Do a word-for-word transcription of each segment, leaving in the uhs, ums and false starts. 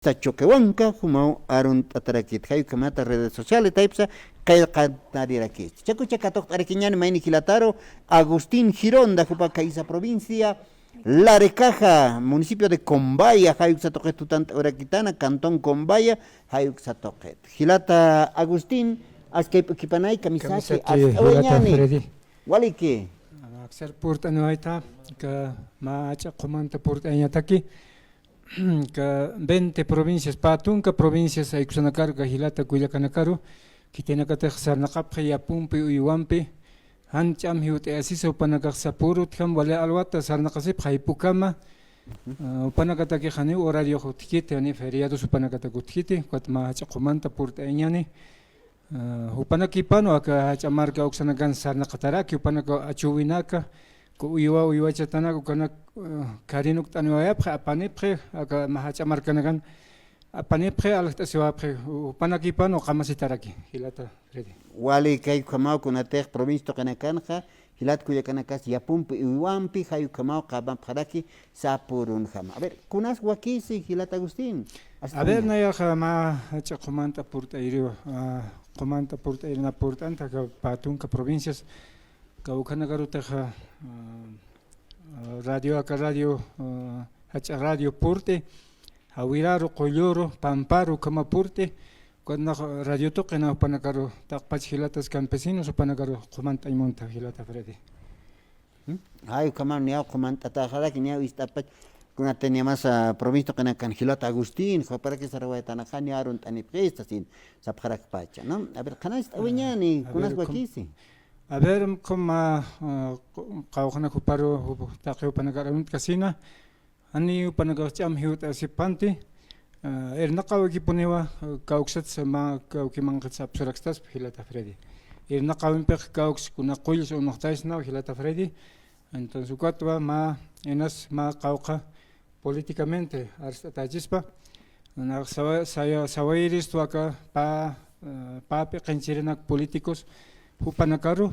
Choquehuanca, jumaw arunt'atarakit, jay ukhamata redes sociales taypsa qillqantarirakit. Chakucha katuqt'arakiñäni mayni jilataru Agustín Gironda, jupa khaysa provincia Larecaja, municipio de Combaya, jay uksa tuqit tutant'awarakitana, cantón Combaya, jay uksa tuqit. Jilata Agustín, askay p'ukipanay, kamisaki, kamisaki, jilata ast'awayañäni. Freddy. Waliki. Aksar purt'aniwayta, aka mä jach'a qumanta purt'ayañataki. Aka veinte provincias, pä tunka provincias aykusanakaru, aka jilata kullakanakaru, khitinakatix sarnaqapxi yapumpi uywampi, jan ch'am jiwt'ayasisa, jupanakax sapüru utjam wali alwata sarnaqasipxi jayp'ukama. Ah, jupanakatakix janiw horariox utjkiti, janiw feriados jupanakatak utjkiti, ukat mä jach'a qumanta purt'ayañäni. Ah, jupanakipanwa aka jach'a marka uksanakan sarnaqataraki, jupanaka achuwinaka, uka uywa, uywachatanaka, ukanak, ah, kharin ukt'aniwayapxi, apanipxi, aka mä jach'a markanakan apanipxi, aljt'asiwapxi, jupanakipanwa qamasitaraki, jilata Freddy. Wali, kay ukhamaw kunatix provincia tuqinakanxa, jilat kullakanakas yapumpi uywampi, jay ukhamaw qamapxaraki sapürunjama. A ver, kunas wakisi, jilata Agustín. A ver, nayaxa mä jach'a qumanta purt'ayiriw, ah, qumanta purt'ayirina purt'anta, aka pä tunka provincias, aka ukhanakarutix, ah, ah, radio, aka radio, ah, jach'a radio purt'i, jawiraru, qulluru, pamparu, ukhama purt'i, ukat nax radio tuqina jupanakaru, taqpach jilatas campesinos, jupanakaru qumant'añ munta, jilata Freddy. ¿Mm? Jay ukhamaw niyaw qumant'ataxaraki, niyaw ist'apach, kunatix niyamasa provincia tuqinakan jilata Agustín, juparakis sarawayatanaxa, niyaw arunt'anipxista, sin, sapxarakpacha, ¿no? A ver, qhanañ ist'awayañäni, a ver, kunas wakisi. A ver, ukhama, ah, qawqhana juparu, jup-, taqi jupanakar aruntkasina, jani jupanakax ch'am jiwt'ayasipanti, ah, irnaqawikipuniwa, ah, kawksats mä kawki manqhats apsurakstaspx, jilata Freddy. Irnaqawimpix kawks kuna qulls unuxtaysnaw, jilata Freddy. Entonces, ukatwa mä, inas mä qawqha políticamente arst'atächispa. Nax sawa-, saya-, sawayiristwa aka pä, ah, pä p'iqinchirinak políticos jupanakaru,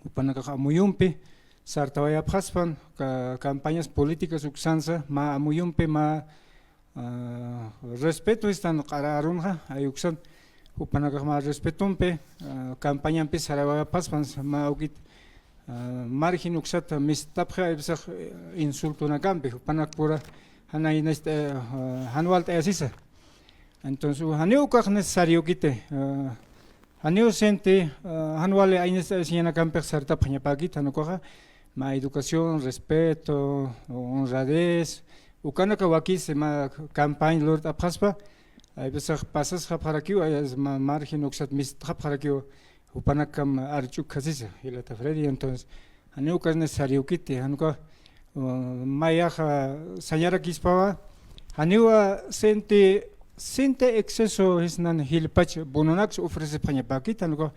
jupanakax amuyumpi sartawayapxaspan, ca-, campañas políticas uksansa, mä amuyumpi, mä, ah, respeto istan q'ara arunxa, jay uksan, jupanakax mä respetompi, ah, campañampi sarawayapxaspan, mä ukit, ah, margen uksat mistapxi, a veces, eh, insultonakampi, jupanakpura, jan aynacht'a-, ah, jan walt'ayasisa. Entonces, janiw ukax necesariokiti, ah, janiw sinti, ah, jan wali aynacht'ayasiñanakampix sartapxañapäkiti, jan ukaxa, mä educación, respeto, honradez, ukanaka wakisi mä campaña lurt'apxaspa, a veces pasasxapxarakiw, a veces mä margen uksat mistxapxarakiw, jupanakam arch'ukjasisa, jilata Freddy, entonces, janiw ukas necesariokiti, jan uka, uh, mayaxa sañarakispawa, janiwa sinti, sinti exceso jisnan jilpach bononaks ofrecepxañapäkiti, jan uka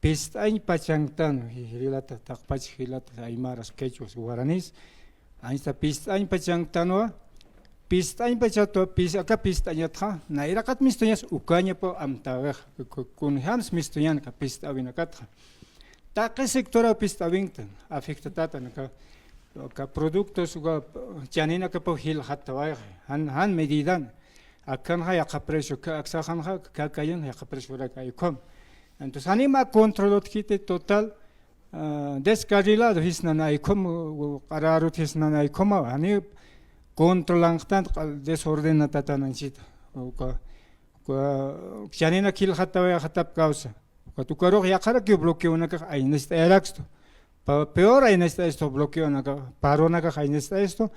pist'añ pachanktan, ji-, jilata, taqpach jilata, aymaras, quechuas, guaranis, anchhita pist'añ pachanktanwa, pist'añ pachatwa, pis-, aka pist'añatxa, nayraqat mistuñas, ukañapaw amtäwix, ku-, kunjams mistuñan aka pist'äwinakatxa. Taqi sectoraw pist'äwinktan, afectatatan, aka, aka productos, uka, chaninakapaw jilxattawayxi, jan, jan medidan, akanxa yaqha precio, ka-, aksaxanxa, ka-, kayan yaqha preciorak aykham. Entonces, jani mä control utjkiti total, ah, descarrilado jisnan aykham, u-, u-, q'ara arut jisnan aykhamaw, jani controlanxtan, q'al desordenatatan anchhita. Uka, uka, chaninak jilxattawayxatap causa. Ukat ukarux yaqharakiw bloqueonakax aynacht'ayarakstu. Pa-, peor aynacht'ayastu bloqueonakax, paronakax aynacht'ayastu.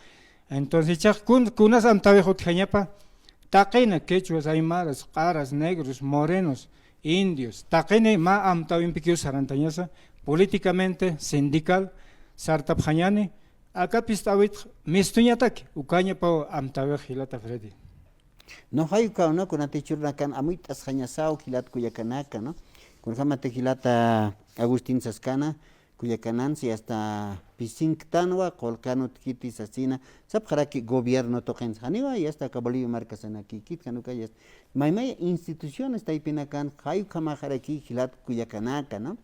Entonces, jichhax kun-, kunas amtäwix utjañapa, taqina, quechuas, aymaras, q'aras, negros, morenos, indios, taqini mä amtäwimpikiw sarantañasa, políticamente, sindical, sartapxañäni, aka pist'äwitx mistuñataki, ukañapaw amtäwix jilata Freddy. No, jay ukaw, ¿no? Kunatix jichhürunakan amuyt'asxañasaw jilat kullakanaka, ¿no? Kunjamatix jilata Agustín saskana, kullakanansa, y hasta pisinktanwa, qullqin utjkiti sasina, sapxaraki gobierno tuqinsa, janiwa, y hasta aka Bolivia markasanakïkit, jan uka, y hasta maymay instituciones taypinakan, jay ukhamaxaraki jilat kullakanaka, ¿no?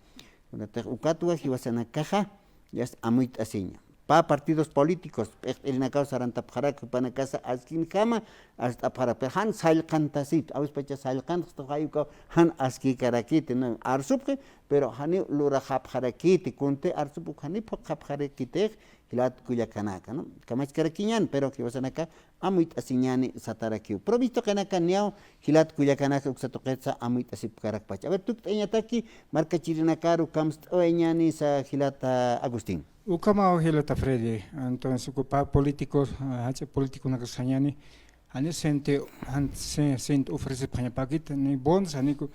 Kunatix ukatwa jiwasanakaxa, y hasta amuyt'asiña. Pä partidos políticos, p'iqt'irinakaw sarantapxarak, jupanakasa askinjama arst'apxarak, pero jan sallqantasipta, awispacha sallqantxta jay ukaw jan askïkarakiti, ¿no? Arsupxi, pero janiw luraxapxarakiti, kunti arsup uk janiw phuqxapxarakitix, jilat kullakanaka, ¿no? Kamachkarakiñan, pero jiwasanaka amuyt'asiñani satarakiw. Provincia tuqinaka niyaw jilat kullakanaka uksa tuqitsa amuyt'asipkarakpacha. A ver, tukt'añataki, markachirinakaru kamst'awayañanisa jilata Agustín. Ukhamaw jilata Freddy, entonces, uka pä políticos, ah, jach'a políticonakas sañani, jani sente, jan se-, sente ofrecipxañapakit, ni bonos, janiku,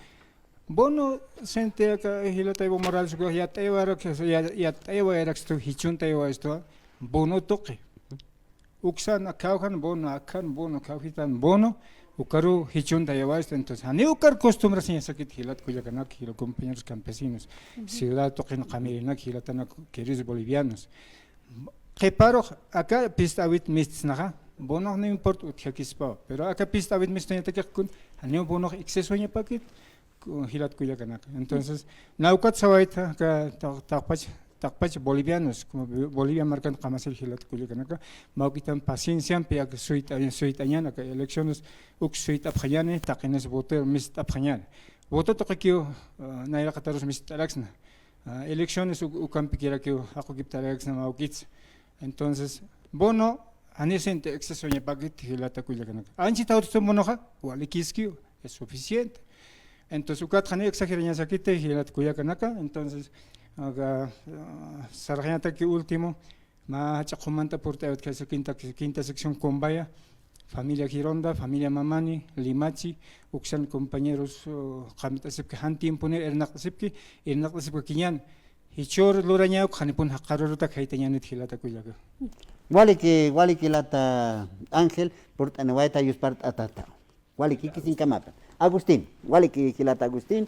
bono sente aka jilata Evo Morales, uka yat'ayawarak, ya-, yat'ayawayarakstu, jichhuntayawaystu, bono tuqi. Uksan, akhaw jan bono, akhan bono, khawjitan bono, ukaru jichhuntayawaystu. Entonces, jani ukar costumbre siñasakit jilat kullakanak, jilat compañeros campesinos, ciudad tuqin qamirinak, jilatanak queridos bolivianos. Qhiparux aka pist'awit mistsnaxa, bonox no importa utjakispaw, pero aka pist'awit mist'añatakix kun, janiw bonox excesoñapakit, ku-, jilat kullakanaka. Entonces, na ukat sawayta, aka taq-, taqpach, taqpach bolivianos, como Bo-, Bolivia markan qamasir jilat kullakanaka, mä juk'ampitan pacienciampi aka suyt'a-, suyt'añan, aka elecciones uk suyt'apxañani, taqinas voto mist'apxañani. Voto tuqikiw, ah, nayraqatarus mist'araksna. Ah, elecciones uk-, ukampikirakiw jaqukiptaraksna mä juk'its. Entonces, bono, jani sente excesoñapakit jilata kullakanaka. Anchhit jawt'stu bonoxa, walikiskiw, es suficiente. Entonces, ukat jani exagerañasakiti jilata kullakanaka. Entonces, aka, ah, sarxañataki último, mä jach'a qumanta purt'ayawaytkaysa quinta, quinta sección Cumbaya, familia Gironda, familia Mamani, Limachi, uksan compañeros, uh, qamt'asipki, jan tiemponir irnaqt'asipki, irnaqt'asipkakiñan. Jichhür luraña uk, janipun jaqarurutak jaytañanit jilata kullaka. Waliki, waliki jilata Ángel, purt'aniwayta yuspart'atata. Waliki, kikisinkamapa. Agustín, waliki jilata Agustín,